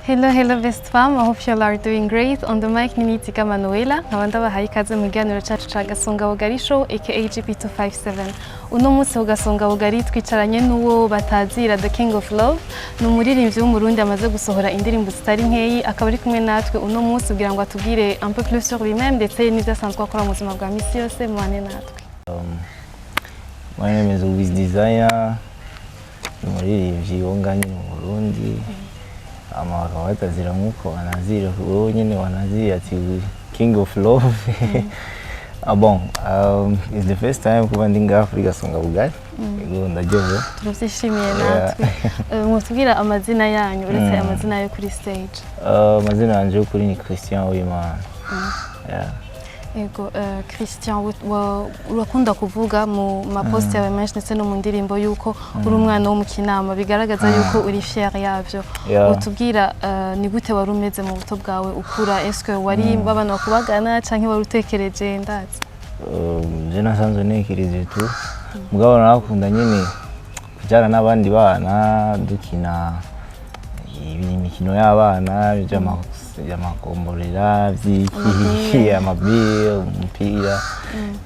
Hello, hello, best fam. I hope you all are doing great. On the mic ni Nitika Manuela. Nkaba ndabahaye ikaze mu kiganiro cacu ca Gasonga Bugari Show aka GP257. Uno munsi ku Gasonga Bugari twicaranye n'uwo batazira The King of Love. Ni umuririmbyi w'Umurundi amaze gusohora indirimbo zitari nkeyi, akaba ari kumwe natwe uno munsi kugira ngo atubwire un peu plus sur lui-même ndetse n'ivyo asanzwe akora mu buzima bwa misi yose. Mubane natwe. My name is Wiz Designer, umuririmbyi wo ngaha nyine mu Burundi. Ama bakaba batazira nk'uko wanazira wowe nyine, wanazira ati King of Love. Ah bon, it's the first time kuba ndi ngaha kuri Gasonga Bugari. Yego, ndaryohewe. Turavyishimiye natwe. Mwotubwira amazina yanyu uretse amazina yo kuri stage? Amazina yanje y'ukuri ni Christian Uwimana. Yeah. Ego, Christian, urakunda kuvuga mu ma posts yawe menshi ndetse no mu ndirimbo yuko uri umwana wo mu Kinama, bigaragaza yuko uri fier yavyo. Utubwira ni gute wari umeze mu buto bwawe ukura? Est-ce wari babana bakubagana canke wari utekereje, ndazi? Je nasanzwe ntekereje tu, mugabo narakunda nyine kujyana n'abandi bana dukina imikino y'abana by'amakomborera, by'iki, amabire, umupira,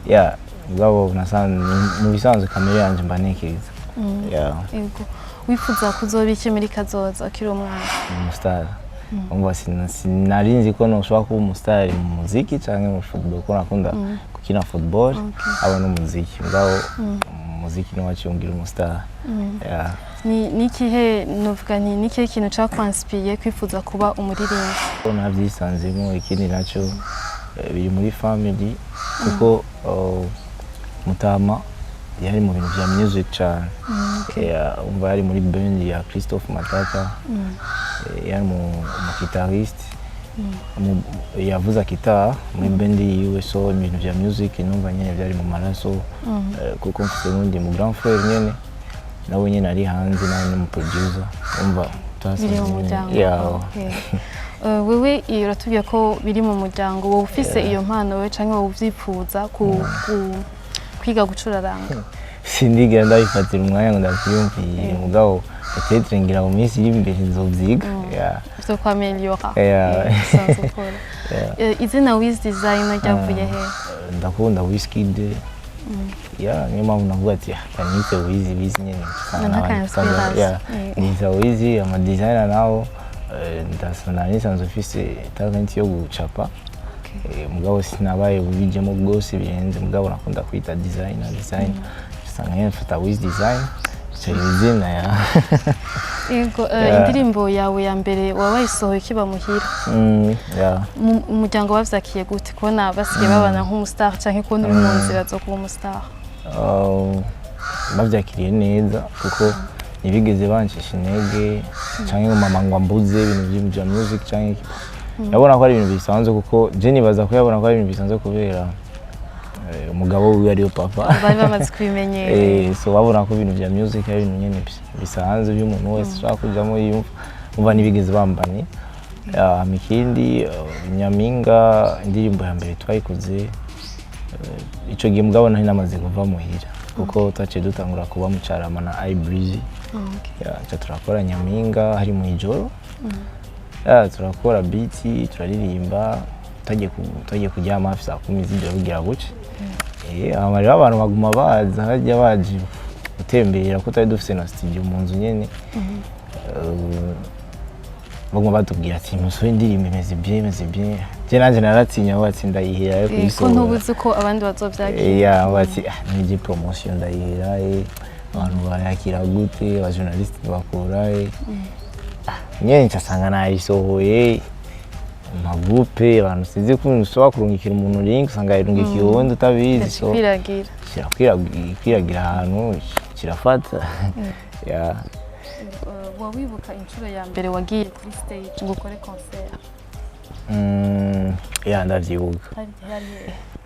ya. Mugabo nasanzwe mu bisanzwe kamere yanjye mba ntekereza, yeah. Ego, wifuza kuzoba iki muri kazoza ukiri umwana? Umustar. Umva, sinari nzi ko noshobora kuba umustar mu muziki canke mu football, kuko nakunda gukina football aba n'umuziki. Mugabo umuziki niwo waciye ungira umustar, yeah. Ni ikihe, novuga nti ni ikihe kintu cakwansipiye kwifuza kuba umuririmbyi? Ko navyisanzemo. Ikindi naco, biri muri family, kuko mutama yari mu bintu vya music cane. Umva, yari muri band ya Christophe Matata. Yari mu guitariste, yavuza guitar muri band yiwe. So ibintu vya music numva nyene vyari mu maraso, kuko mfise n'undi mu grand frère nyene, nawe nyene ari hanze, nawe ni mu producer. Umva, twasanze Biri mu muryango. Yeah. Okay. Wewe iyo uratubwiye ko biri mu muryango, wowe ufise iyo mpano wewe canke wowe uvyipfuza kwiga gucuraranga? Sindigera ndabifatira umwanya ngo ndavyiyumvire, mugabo peut-être ngira mu minsi iri imbere nzovyiga, yeah. Vyo kwameliora usanzwe ukora. Izina Wiz Design ryavuye he? Ndakunda Wizkid, yeah, niyo mpamvu navuga ati: "Ah, kanite Wiz, Wiz nyene." Nka inspiration. Yeah, nita Wiz ama designer nawo. Ndasa nari nsanzwe mfise talent yo gucapa. Mugabo sinabaye bubijemo bwose birenze, mugabo nakunda kwita designer, design usanga nyene mfata Wiz Design, ico izina ya. Yego, indirimbo yawe ya mbere waba wayisohoye ukiba muhira? Yeah. Umuryango bavyakiye gute kubona basigaye babana nk'umustar canke kubona uri mu nzira zo kuba umustar? Bavyakiriye neza, kuko ntibigeze bancisha intege canke ngo mama ngo ambuze ibintu vya music canke iki. Yabona ko ari ibintu bisanzwe, kuko je nibaza ko yabona ko ari ibintu bisanzwe kubera umugabo wiwe ariyo papa. Bari bamaze kubimenyera. So babona ko ibintu vya music ari ibintu nyene bisanzwe by'umuntu wese ushaka kujamo yumva. Umva, ntibigeze bambanye. Hama ikindi, Nyampinga, indirimbo ya mbere twayikoze ico gihe, mugabo nari namaze kuva muhira, kuko twaciye dutangura kuba mu Carama na iBreezy. Ya, ca turakora Nyampinga hari mu ijoro. Ya, turakora beat, turaririmba, tagiye kuryama hafi saa 10 z'ijoro kugira buce. Hama rero abantu baguma baza hajya baje gutembera, ko twari dufise na studio mu nzu nyene. Baguma batubwira ati: "Musore, indirimbo imeze bien, imeze bien." Je nanje naratinya aho ati ndayihera yo Ko kuyisohora. ntubuzi ko abandi bazovyakira. Ya, bati: "Ah, nije promotion ndayihera, abantu bayakira gute? Aba journaliste bakura?" Ah, nyene ncasanga nayisohoye mu magroupe. Abantu, sinzi ko ushobora kurungikira umuntu link, usanga yayirungikiye uwundi utabizi, so Kwiragira. Kirakwiragira ahantu, kirafata, ya. Wawibuka inshuro ya mbere wagiye kuri stage ngo ukore concert? Ya, ndavyibuka.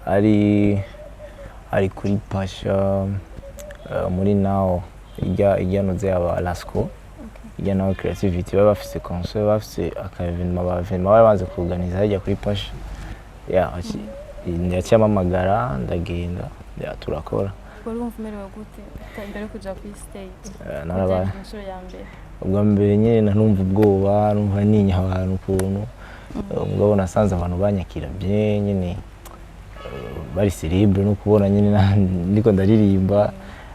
Hari hehe? Ari kuri Pasha, muri nao ijya noze aba Lasco, ijya naho creativity baba bafise concert, bafise aka événement, ba événement bari banze kuorganiza hajya kuri Pasha. Ya, yaciye amamagara, ndagenda, ya, turakora. Wari wumva umerewe gute imbere yo kuja kuri stage? Narabaye Byari inshuro ya mbere. Ubwa mbere nyine nanumva ubwoba, numva ninya abantu ukuntu. Mugabo nasanze abantu banyakira bien nyine, bari célèbre no kubona nyine ndiko ndaririmba,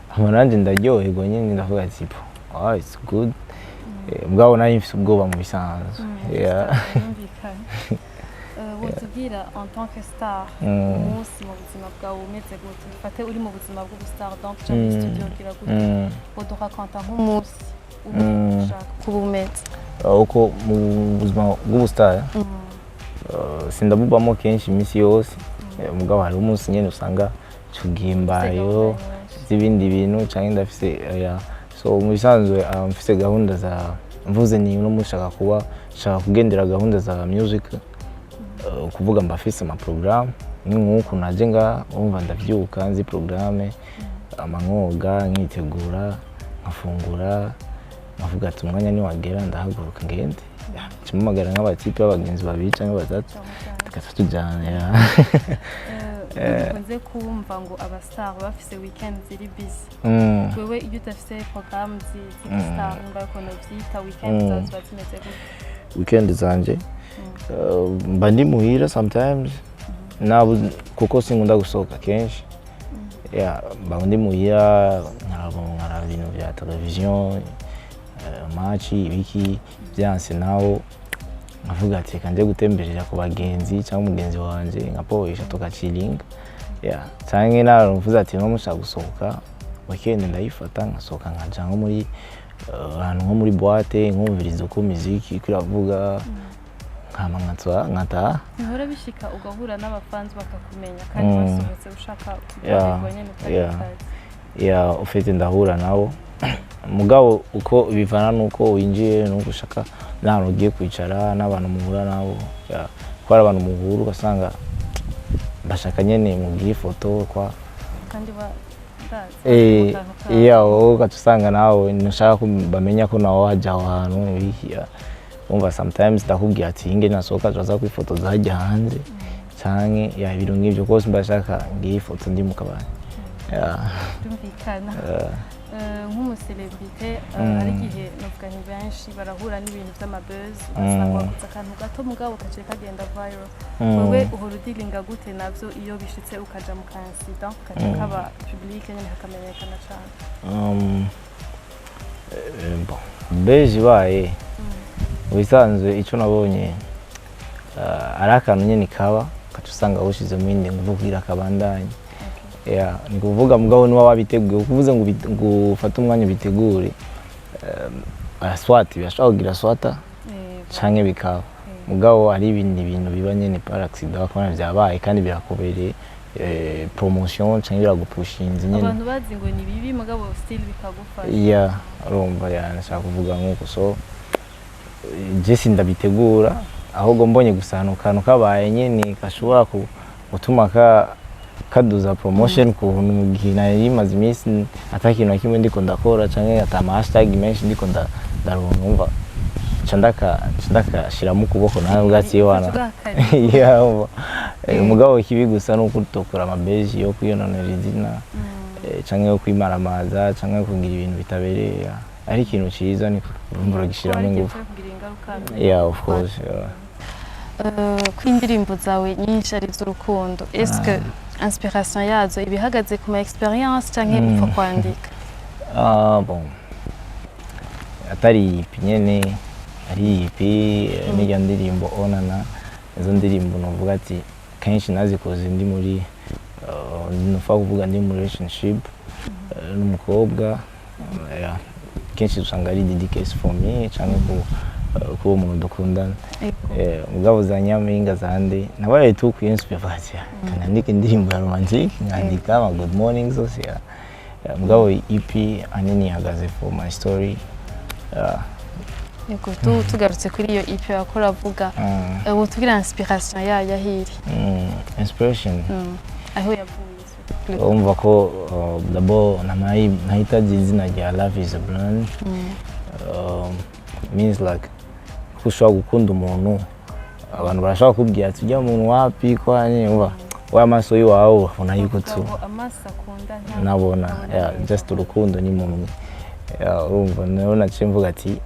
hama nanje ndaryoherwa nyine, ndavuga ati: "Ah, it's good." Mugabo nari mfise ubwoba mu bisanzwe. Yeah. Birumvikana. Wotubwira en tant que star, umunsi mu buzima bwawe umeze gute? Dufate uri mu buzima bw'ubustar, donc uja muri studio ugira gute? Wodurakonta nk'umunsi umwe ushaka kuba umeze. Uko mu buzima bw'ubustar, sindabubamo kenshi iminsi yose. Mugabo hari umunsi nyene usanga tugimbayo z'ibindi bintu canke ndafise, yeah. So mu bisanzwe, mfise gahunda za mvuze ni uno munsi nshaka kuba nshaka kugendera gahunda za music, kuvuga mba mfise ama programme. Ni nk'uku naje nga umva ndavyuka nzi programme, ama nkoga, nkitegura, nkafungura, nkavuga ati umwanya niwagera ndahaguruka ngende. Nca mpamagara nk'abatipe b'abagenzi babiri canke batatu, tugaca tujana, yeah. Dukunze kumva ngo abastar bafise weekend ziri busy. Wewe iyo udafise programme z'ibistar, nimba ariko novyita, weekend zawe ziba zimeze gute? Weekend zanje, mba ndi muhira sometimes nabu kuko sinkunda gusohoka kenshi. Yeah, mba ndi muhira, nkaraba ibintu vya television, match, ibiki byanse nawo nkavuga ati reka nje gutemberera ku bagenzi cyangwa umugenzi wanje nkapoesha tugaciringa. Yeah, canke naruvuze ati no mushaka gusohoka, weekend ndayifata nkasohoka nkaja nko muri ahantu nko muri boîte, nkumviriza uko muziki iko iravuga, nkama nkataha. Bihora bishika ugahura n'abafanzi bakakumenya kandi wasohotse ushaka kuryoherwa nyene utari mu kazi? Yeah, ufite ndahura nabo, mugabo uko bivana nuko winjiye nuko ushaka n'ahantu ugiye kwicara n'abantu muhura nabo. Yeah, kuko hari abantu muhura ugasanga bashaka nyene mugire ifoto kwa kandi ndazi mu kantu kawe. Iya, wowe ugaca usanga nawe ntushaka ko bamenya ko nawe wajya aho hantu ibiki, yeah. Umva, sometimes ndakubwira ati inge nasohoka turaza kwifotoza hajya hanze canke ya ibintu nk'ivyo kose mba shaka ngiye ifoto ndi mu kabari. Yeah. Byumvikana. Nk'umucélébrité, hari igihe novuga nti benshi barahura n'ibintu vy'amabuzz, ugasanga wakoze akantu gato mugabo kaciye kagenda viral. Wewe uhora udealinga gute navyo iyo bishitse ukaja mu ka incident kaca kaba public nyene kakamenyekana cane? Bon, buzz ibaye, mu bisanzwe ico nabonye, ari akantu nyene kaba ugaca usanga wishizemo iyindi nguvu kugira kabandanye. Yeah, ni kuvuga mugabo niba wabiteguye kuvuze ngo ngo ufate umwanya ubitegure, soit birashobora kugira swata canke bikaba, mugabo hari ibindi bintu biba nyene par accident bakabona vyabaye kandi birakubereye promotion canke biragupushinze nyene. Abantu bazi ngo ni bibi mugabo still bikagufasha. Yeah, urumva, ya nashaka kuvuga nk'uko. So je sindabitegura, ahubwo mbonye gusa ahantu kantu kabaye nyene gashobora gutuma kaduza promotion kuntu mu gihe nari maze iminsi ata kintu na kimwe ndiko ndakora canke ata ama hashtag menshi ndiko ndaronka, umva, nca ndakashiramo ukuboko nawe ubwatsi wana. Yeah, umva. Mugabo ikibi gusa nuko utokora amabuzz yo kwiyononera izina, canke yo kwimaramaza canke kugira ibintu bitabereye. Ari ikintu ciza ni urumva uragishiramo ingufu. Yeah, of course, yeah. Ko indirimbo zawe nyinshi ari iz'urukundo, est-ce que inspiration yazo iba ihagaze ku ma expérience canke upfa kwandika? Ah, bon, atari EP nyene, ari EP, n'irya ndirimbo Onana, izo ndirimbo novuga ati kenshi nazikoze ndi muri, nopfa kuvuga ndi muri relationship n'umukobwa. Yeah. Kenshi usanga ari dedicace for me canke ku kuwo muntu dukundana. Mugabo za nyampinga zande nabaye tu kwinspire ati kanandika indirimbo ya romantique, nkandika ama good morning zose, yeah. Yeah, mugabo EP ahanini ihagaze for my story, yeah. Yego, tugarutse kuri iyo EP wakora avuga, wotubwira inspiration yayo aho iri? Inspiration? Aho yavuye surtout. Urumva ko d'abord nahitaji izina rya Love is a Brand, means like ko ushobora gukunda umuntu, abantu barashobora kukubwira ati ujya muntu wapi kwani umva wa amaso y'iwawe urabona yuko tu Mugabo amaso akunda nabona ntabona yeah, neza. Just urukundo ni muntu. Yeah, urumva nayo naciye mvuga ati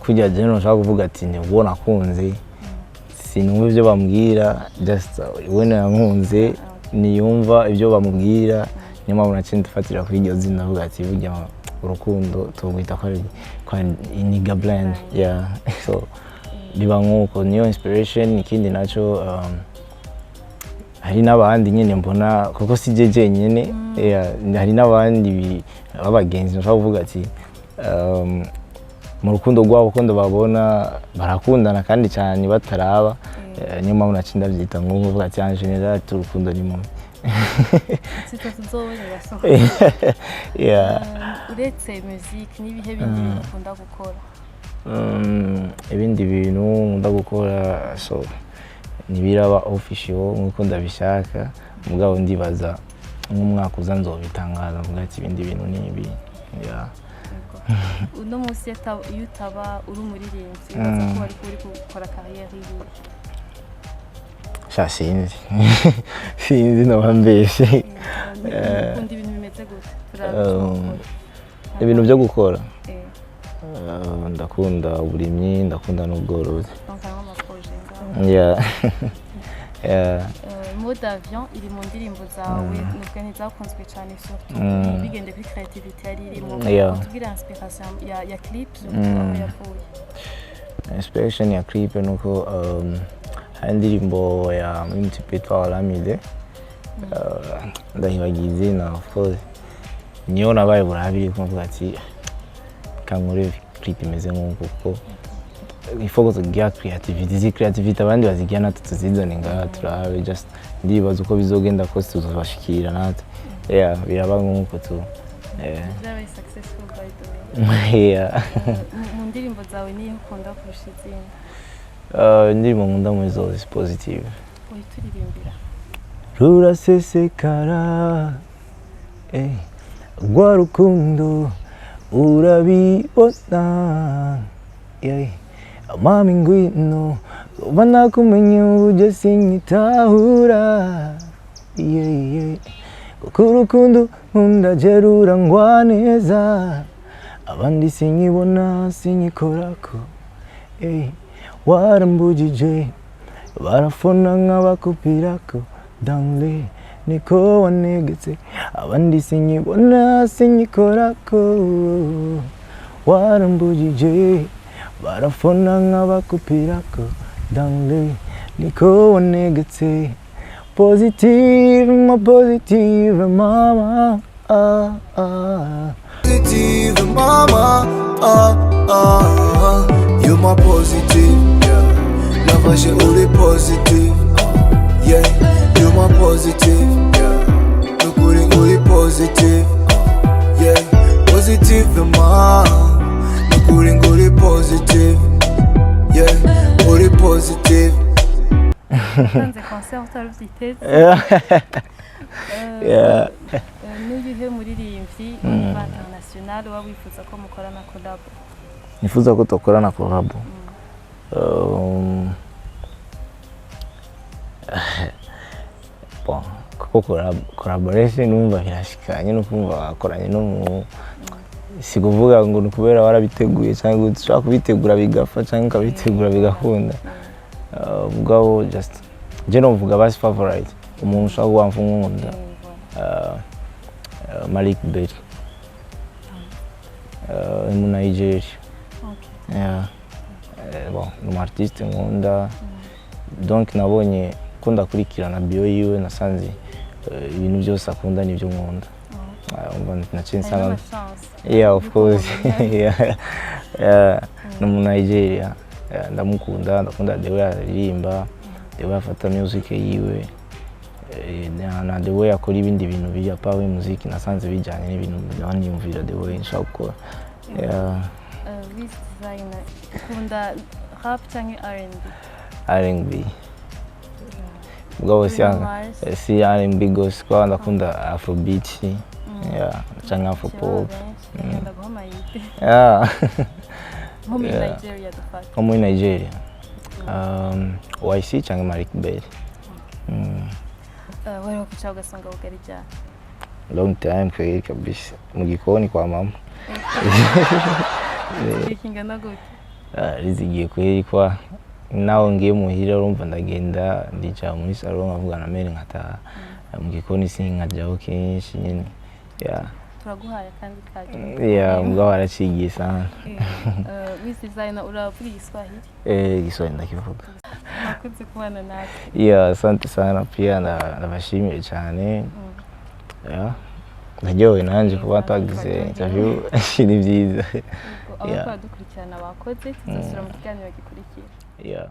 Kurya je ntushobora kuvuga ati ni uwo nakunze, sinumva ibyo bambwira, just we yankunze niyumva ibyo bamubwira. Niyo mpamvu naciye ndafatira kuri iryo zina, avuga ati burya urukundo turwita ko ari Niga Blind. Yeah, so biba nk'uko, niyo inspiration. Ikindi naco, hari n'abandi nyine mbona, kuko si je jenyine. Yeah, hari n'abandi b'abagenzi bashobora kuvuga ati mu rukundo rwabo uko babona barakundana kandi cyane bataraba. Niyo mpamvu naciye ndabyita ngo nkuvuga ati en général urukundo ni mubi. Sitwe tuzobonye gasohoka. Yeah. Uretse music, n'ibihe bindi bintu ukunda gukora? Ibindi bintu nkunda gukora, so ntibiraba official nkuko ndabishaka, mugabo ndibaza nk'umwaka uza nzobitangaza, mvuga ati ibindi bintu ni ibi. Yeah. Yego. Uno munsi iyo utaba uri umuririmbyi, ubaza ko wari kuba uri gukora carrière yiwe? Sha, sinzi, noba mbeshe. Ukunda ibintu bimeze gute? Turabe icyo ukora. Ibintu byo gukora? Eh, Ndakunda uburimyi, ndakunda n'ubworozi. Donc harimo ama projets ngaho. Yeah. Mode avion iri mu ndirimbo zawe nubwo ntizakunzwe cyane, surtout bigende kuri creativity yari irimo. Utubwire inspiration ya clip, surtout aho yavuye. Inspiration ya clip nuko hari indirimbo ya MTP twa Olamide, ndahibagiye izina, of course niyo nabaye burabiri kuvuga ati kankore clip imeze nk'uko, kuko ifo ko tugira creativity. Izi creativity abandi bazigira, natwe tuzizane ngaha turabe. Just ndibaza uko bizogenda kose tuzobashikira natwe. Yeah, biraba nk'uko tu, yeah. Byabaye successful, by the way. Yeah. Mu ndirimbo zawe niyo ukunda kurusha izindi? Indirimbo nkunda muri zose, Positive. Uhita. Rurasesekara, eh, rwa rukundo urabibona, yeah. Mami ngwino, kuva nakumenya uburyo sinyitahura, yeah. Kuko urukundo nkunda je rurangwa neza, abandi sinyibona sinyikorako, eh, warambujije barafona nk'abakupirako danle niko wanegetse, abandi sinyibona sinyikorako, warambujije barafona nk'abakupirako danle niko wanegetse. Positive ma positive mama, ah, ah. Positive mama, ah, ah, you my positive, yeah. Nafashe uri positive, yeah. You my positive, yeah. Nukuri uri positive, yeah. Positive ma, nukuri uri positive, yeah. Uri positive. Utanze concert utari ubyiteze. Yeah. N'uyuhe muririmbyi wa international uba wifuza ko mukorana collab? Nifuza ko tukorana collab? Bon, kuko collaboration numva birashikanye no kumva wakoranye no mu, si kuvuga ngo ni ukubera warabiteguye cyangwa ushobora kubitegura bigapfa cyangwa ukabitegura bigakunda. Mugabo just je novuga basi favorite, umuntu ushobora kuba nkunda, Malik Berry, mu Nigeria. Yeah. Bon, ni umu artiste nkunda, donc nabonye ko ndakurikirana bio yiwe, nasanze ibintu byose akunda nibyo nkunda. Ah, umva naciye harimo nsanga ama chance. Yeah, of course, yeah. Ni umu Nigeria. Yeah, ndamukunda, ndakunda the way aririmba, the way afata music yiwe, na the way akora ibindi bintu biri apart muziki, nasanze bijyanye n'ibintu niyumvira, the way nshaka gukora. Yeah. Wiz Designer, ukunda rap cyangwa R&B? R&B, mugabo si Bruno Mars. Si R&B gose, kuko ndakunda afrobeat, yeah, canke afropop. Ndagenda guha amayide. Yeah. Nko muri Yeah. Nigeria dufata. Nko muri Nigeria, YC canke Malik Berry. Wari kwicara ugasonga bugari ryari? Long time kweli kabisa, mu gikoni kwa mama. Igihe kingana gute? Rizigiye kweri kwa naho ngiye muhira, urumva ndagenda ndicara muri salon nkavugana mère, nkataha. Mu gikoni sinkajyaho kenshi nyene, yeah. Turaguhaye akandi kajya. Yeah, mugabo aracigiye sana. Wiz Designer, uravuga Igiswahili? Eh, Igiswahili ndakivuga. Mwakoze kubana natwe. Yeah, asante sana pia, ndabashimiye cyane. Yeah. Ndaryohewe nanje kuba twagize interview, ni byiza. Ubwo abariko baradukurikirana bakoze, tuzosubira mu kiganiro gikurikira. Yeah.